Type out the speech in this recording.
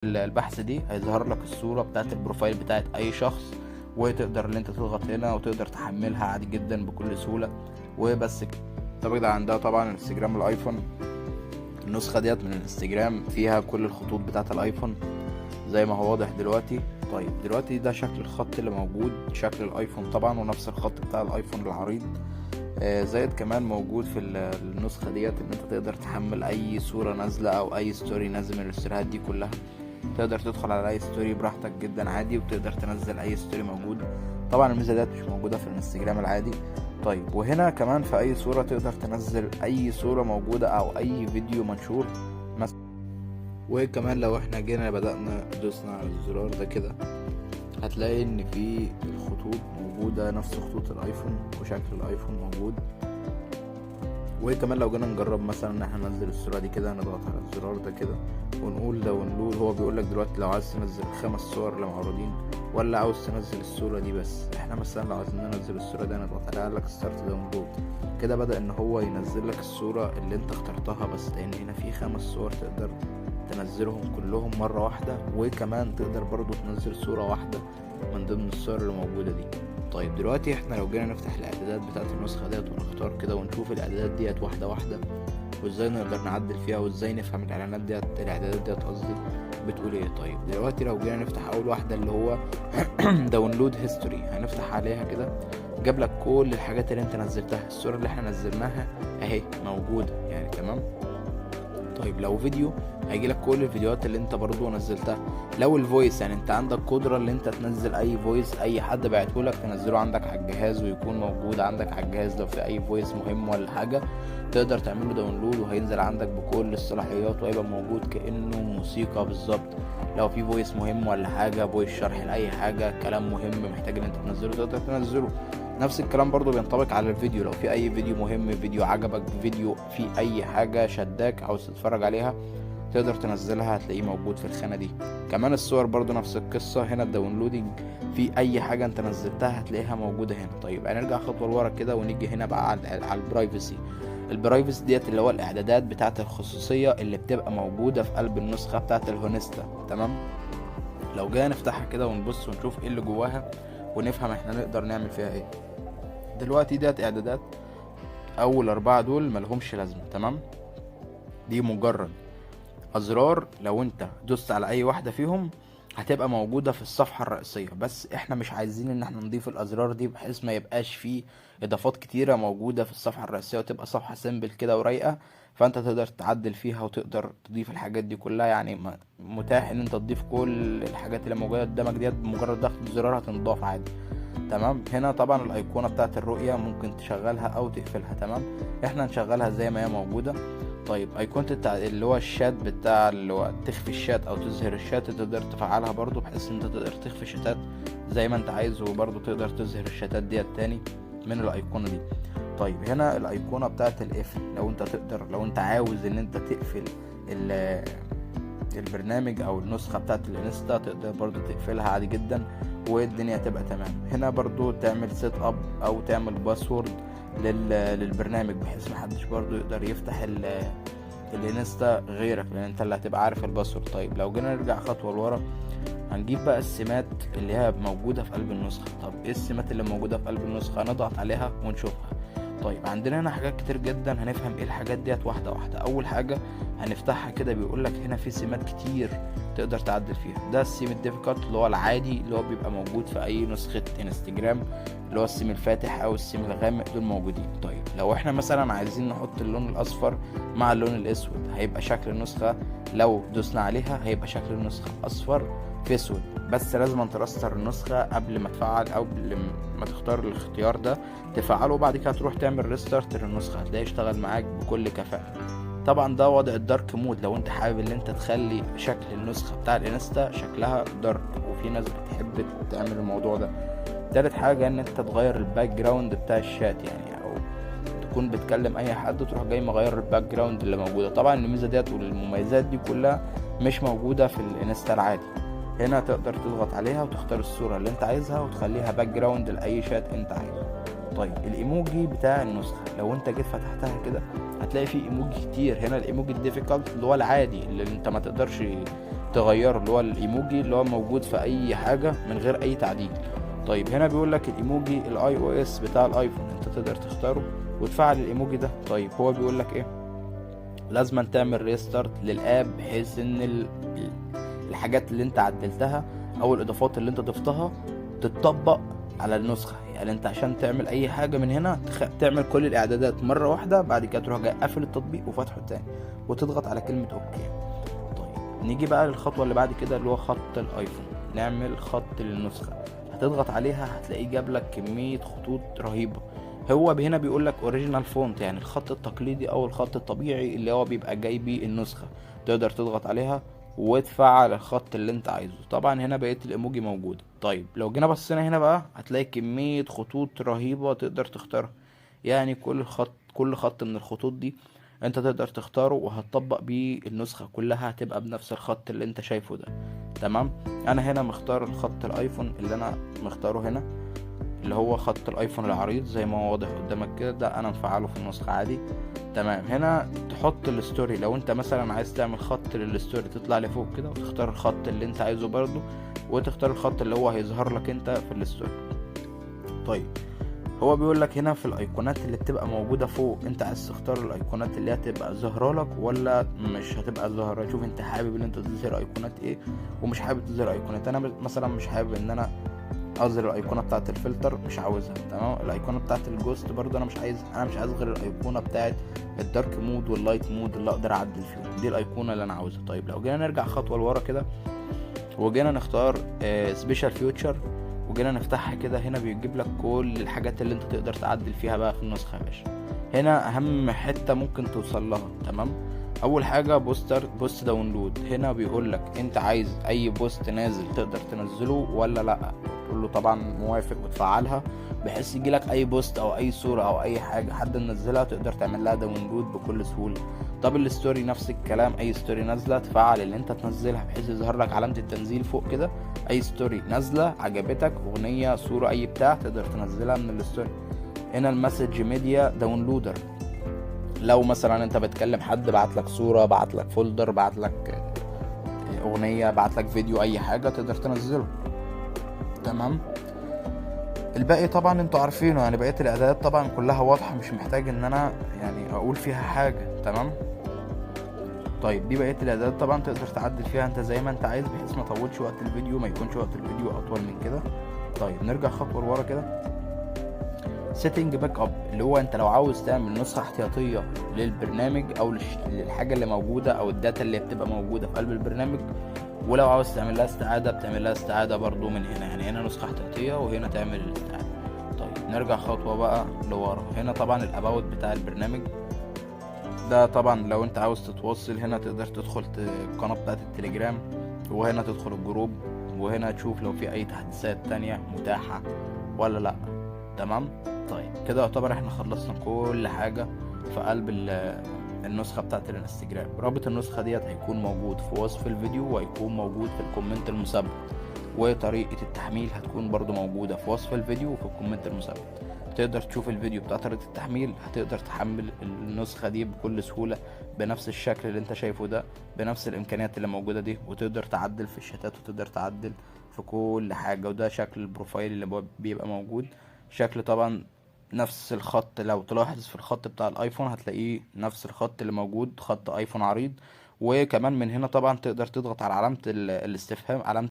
البحث دي هيظهر لك الصورة بتاعت ال profile بتاعت اي شخص، وتقدر ان انت تضغط هنا وتقدر تحملها عادي جدا بكل سهولة. وبس كده. طب ده عندها طبعا انستجرام الايفون، النسخة ديت من الانستجرام فيها كل الخطوط بتاعت الايفون زي ما هو واضح دلوقتي. طيب دلوقتي ده شكل الخط اللي موجود، شكل الايفون طبعا، ونفس الخط بتاع الايفون العريض. زائد كمان موجود في النسخة ديت ان انت تقدر تحمل اي صورة نازلة او اي story نازل من الستوريهات دي كلها. تقدر تدخل على اي story براحتك جدا عادي، وتقدر تنزل اي story موجود. طبعا الميزة ديت مش موجودة في الانستجرام العادي. طيب وهنا كمان في اي صورة تقدر تنزل اي صورة موجودة او اي فيديو منشور مثلا. وكمان لو احنا جينا بدأنا دوسنا على الزرار ده كده، هتلاقي ان في الخطوط موجودة نفس خطوط الايفون وشكل الايفون موجود. وكمان لو جينا نجرب مثلا ان احنا ننزل الصورة دي كده، نضغط على الزرار ده كده ونقول download. هو بيقول لك دلوقتي لو عايز تنزل 5 صور اللي معروضين ولا عاوز تنزل الصورة دي بس. احنا مثلا لو عايزين ننزل الصورة دي نضغط عليها، قال لك start download كده، بدأ ان هو ينزل لك الصورة اللي انت اخترتها بس، لان هنا في 5 صور تقدر تنزلهم كلهم مرة واحدة، وكمان تقدر برضو تنزل صورة واحدة من ضمن الصور اللي موجودة دي. طيب دلوقتي احنا لو جينا نفتح الاعدادات بتاعت النسخة ديت ونختار كده ونشوف الاعدادات ديت واحدة واحدة، وازاي نقدر نعدل فيها وازاي نفهم الاعلانات ديت، الاعدادات ديت قصدي بتقول ايه. طيب دلوقتي لو جينا نفتح اول واحدة اللي هو download history، هنفتح عليها كده، جاب لك كل الحاجات اللي انت نزلتها، الصورة اللي احنا نزلناها اهي موجودة يعني، تمام. طيب لو فيديو هيجي لك كل الفيديوهات اللي انت برضو نزلتها. لو ال voice، يعني انت عندك قدرة اللي انت تنزل اي voice اي حد بعته لك تنزله عندك على الجهاز ويكون موجود عندك على الجهاز. لو في اي voice مهم ولا حاجة تقدر تعمله download وهينزل عندك بكل الصلاحيات وهيبقى موجود كأنه موسيقى بالظبط. لو في voice مهم ولا حاجة، voice شرح لأي حاجة، كلام مهم محتاج ان انت تنزله تقدر تنزله. نفس الكلام برضو بينطبق على الفيديو، لو في اي فيديو مهم، فيديو عجبك، فيديو في اي حاجة شداك عاوز تتفرج عليها تقدر تنزلها، هتلاقيه موجود في الخانة دي. كمان الصور برضو نفس القصة، هنا ال downloading في اي حاجة انت نزلتها هتلاقيها موجودة هنا. طيب هنرجع خطوة لورا كده ونيجي هنا بقى على ال privacy. ال privacy ديت اللي هو الاعدادات بتاعة الخصوصية اللي بتبقى موجودة في قلب النسخة بتاعة الهونستا، تمام. لو جينا نفتحها كده ونبص ونشوف ايه اللي جواها ونفهم احنا نقدر نعمل فيها ايه. دلوقتي ديت اعدادات اول 4 دول ملهمش لازمة، تمام. دي مجرد ازرار لو انت دوست على اي واحدة فيهم هتبقى موجودة في الصفحة الرئيسية، بس احنا مش عايزين ان احنا نضيف الازرار دي بحيث ما يبقاش فيه اضافات كتيرة موجودة في الصفحة الرئيسية وتبقى صفحة simple كده ورايقة، فانت تقدر تعدل فيها وتقدر تضيف الحاجات دي كلها. يعني متاح ان انت تضيف كل الحاجات اللي موجودة قدامك ديت بمجرد ضغط زرار هتنضاف عادي، تمام. هنا طبعا الايقونة بتاعت الرؤية ممكن تشغلها او تقفلها، تمام. احنا نشغلها زي ما هي موجودة. طيب ايقونة اللي هو الشات بتاع اللي هو تخفي الشات او تظهر الشات، تقدر تفعلها برضو بحيث ان انت تقدر تخفي الشاتات زي ما انت عايز، وبرضو تقدر تظهر الشاتات ديت تاني من الايقونة دي. طيب هنا الايقونة بتاعت القفل، لو انت تقدر، لو انت عاوز ان انت تقفل البرنامج او النسخة بتاعت الانستا تقدر برضو تقفلها عادي جدا والدنيا تبقى تمام. هنا برضو تعمل set up او تعمل password للبرنامج بحيث محدش برضو يقدر يفتح الانستا غيرك، لان انت اللي هتبقى عارف ال password. طيب لو جينا نرجع خطوة لورا هنجيب بقى السمات اللي هي موجودة في قلب النسخة. طب ايه السمات اللي موجودة في قلب النسخة؟ نضغط عليها ونشوفها. طيب عندنا هنا حاجات كتير جدا، هنفهم ايه الحاجات ديت واحدة واحدة. اول حاجة هنفتحها كده، بيقول لك هنا في سمات كتير تقدر تعدل فيها. ده ال theme ال default اللي هو العادي اللي هو بيبقى موجود في اي نسخة انستجرام، اللي هو السيم الفاتح او السيم الغامق، دول موجودين. طيب لو احنا مثلا عايزين نحط اللون الاصفر مع اللون الاسود، هيبقى شكل النسخة لو دوسنا عليها هيبقى شكل النسخة اصفر في اسود، بس لازم ترستر النسخة قبل ما تفعل او قبل ما تختار الاختيار ده تفعله، وبعد كده تروح تعمل restart للنسخة هتلاقيه اشتغل معاك بكل كفاءة. طبعا ده وضع ال dark mode، لو انت حابب ان انت تخلي شكل النسخة بتاع الانستا شكلها dark، وفي ناس بتحب تعمل الموضوع ده. تالت حاجة ان انت تغير ال background بتاع الشات، يعني او تكون بتكلم اي حد تروح جاي مغير ال background اللي موجودة. طبعا الميزة ديت والمميزات دي كلها مش موجودة في الانستا العادي. هنا تقدر تضغط عليها وتختار الصورة اللي انت عايزها وتخليها background لأي شات انت عايزه. طيب الايموجي بتاع النسخة لو انت جيت فتحتها كده هتلاقي فيه ايموجي كتير. هنا ال emoji ال default اللي هو العادي اللي انت ما تقدرش تغيره، اللي هو الايموجي اللي هو موجود في اي حاجة من غير اي تعديل. طيب هنا بيقول لك ال emoji ال iOS بتاع الايفون انت تقدر تختاره وتفعل الايموجي ده. طيب هو بيقول لك ايه؟ لازم تعمل restart لل app بحيث ان الحاجات اللي انت عدلتها او الاضافات اللي انت ضفتها تتطبق على النسخة. يعني انت عشان تعمل اي حاجة من هنا تعمل كل الاعدادات مرة واحدة، بعد كده تروح جاي قافل التطبيق وفاتحه تاني وتضغط على كلمة okay. طيب نيجي بقى للخطوة اللي بعد كده اللي هو خط الايفون، نعمل خط للنسخة. هتضغط عليها هتلاقيه جاب لك كمية خطوط رهيبة. هو هنا بيقول لك original font، يعني الخط التقليدي او الخط الطبيعي اللي هو بيبقى جاي بيه النسخة. تقدر تضغط عليها وتفعل الخط اللي انت عايزه. طبعا هنا بقية الايموجي موجودة. طيب لو جينا بصينا هنا بقى هتلاقي كمية خطوط رهيبة تقدر تختارها، يعني كل خط من الخطوط دي انت تقدر تختاره وهتطبق بيه النسخة كلها، هتبقى بنفس الخط اللي انت شايفه ده. تمام، انا هنا مختار الخط الايفون اللي انا مختاره هنا اللي هو خط الايفون العريض زي ما هو واضح قدامك كده، ده انا مفعله في النسخة عادي. تمام، هنا تحط ال story، لو انت مثلا عايز تعمل خط لل story تطلع لفوق كده وتختار الخط اللي انت عايزه برضو، وتختار الخط اللي هو هيظهر لك انت في ال story. طيب هو بيقول لك هنا في الايقونات اللي بتبقى موجودة فوق، انت عايز تختار الايقونات اللي هتبقى ظاهرة لك ولا مش هتبقى ظاهرة. شوف انت حابب ان انت تظهر ايقونات ايه ومش حابب تظهر ايقونات. انا مثلا مش حابب ان انا اظهر الايقونه بتاعه الفلتر، مش عاوزها. تمام، الايقونه بتاعه ال ghost برضو انا مش عايز، انا مش عايز غير الايقونه بتاعه ال dark mode وال light mode اللي اقدر اعدل فيهم، دي الايقونه اللي انا عاوزها. طيب لو جينا نرجع خطوة لورا كده وجينا نختار special feature وجينا نفتحها كده، هنا بيجيب لك كل الحاجات اللي انت تقدر تعدل فيها بقى في النسخة يا باشا. هنا اهم حتة ممكن توصل لها. تمام، اول حاجة post download، هنا بيقول لك انت عايز اي post نازل تقدر تنزله ولا لا، تقول له طبعا موافق وتفعلها بحيث يجي لك اي post او اي صوره او اي حاجة حد منزلها تقدر تعمل لها download بكل سهولة. طب ال story نفس الكلام، اي story نازله تفعل اللي انت تنزلها بحيث يظهر لك علامة التنزيل فوق كده، اي story نازله عجبتك اغنية صوره اي بتاع تقدر تنزلها من ال story. هنا ال message media downloader، لو مثلا انت بتكلم حد بعت لك صوره، بعت لك folder، بعت لك اغنية، بعت لك فيديو، اي حاجة تقدر تنزله. تمام، الباقي طبعا انتوا عارفينه، يعني بقية الاعدادات طبعا كلها واضحة، مش محتاج ان انا يعني اقول فيها حاجة. تمام، طيب دي بقية الاعدادات طبعا تقدر تعدل فيها انت زي ما انت عايز بحيث ما اطولش وقت الفيديو، ما يكونش وقت الفيديو اطول من كده. طيب نرجع خطوة لورا كده، setting backup اللي هو انت لو عاوز تعمل نسخه احتياطيه للبرنامج او للحاجة اللي موجودة او ال data اللي بتبقى موجودة في قلب البرنامج، ولو عاوز تعمل لها استعاده بتعمل لها استعاده برضو من هنا، يعني هنا نسخه احتياطيه وهنا تعمل الاستعاده. طيب نرجع خطوة بقى لورا، هنا طبعا ال about بتاع البرنامج ده، طبعا لو انت عاوز تتواصل هنا تقدر تدخل القناة بتاعت التليجرام، وهنا تدخل ال group، وهنا تشوف لو في اي تحديثات تانية متاحة ولا لا. تمام، طيب كده يعتبر احنا خلصنا كل حاجة في قلب النسخة بتاعت الانستجرام. رابط النسخة ديت هيكون موجود في وصف الفيديو، وهيكون موجود في ال comment المثبت، وطريقة التحميل هتكون برضو موجودة في وصف الفيديو وفي ال comment المثبت. تقدر تشوف الفيديو بتاع طريقة التحميل، هتقدر تحمل النسخة دي بكل سهولة بنفس الشكل اللي انت شايفه ده، بنفس الامكانيات اللي موجودة دي، وتقدر تعدل في الشتات وتقدر تعدل في كل حاجة. وده شكل ال profile اللي بيبقى موجود، شكل طبعا نفس الخط، لو تلاحظ في الخط بتاع الايفون هتلاقيه نفس الخط اللي موجود، خط ايفون عريض. وكمان من هنا طبعا تقدر تضغط على علامة الاستفهام، علامة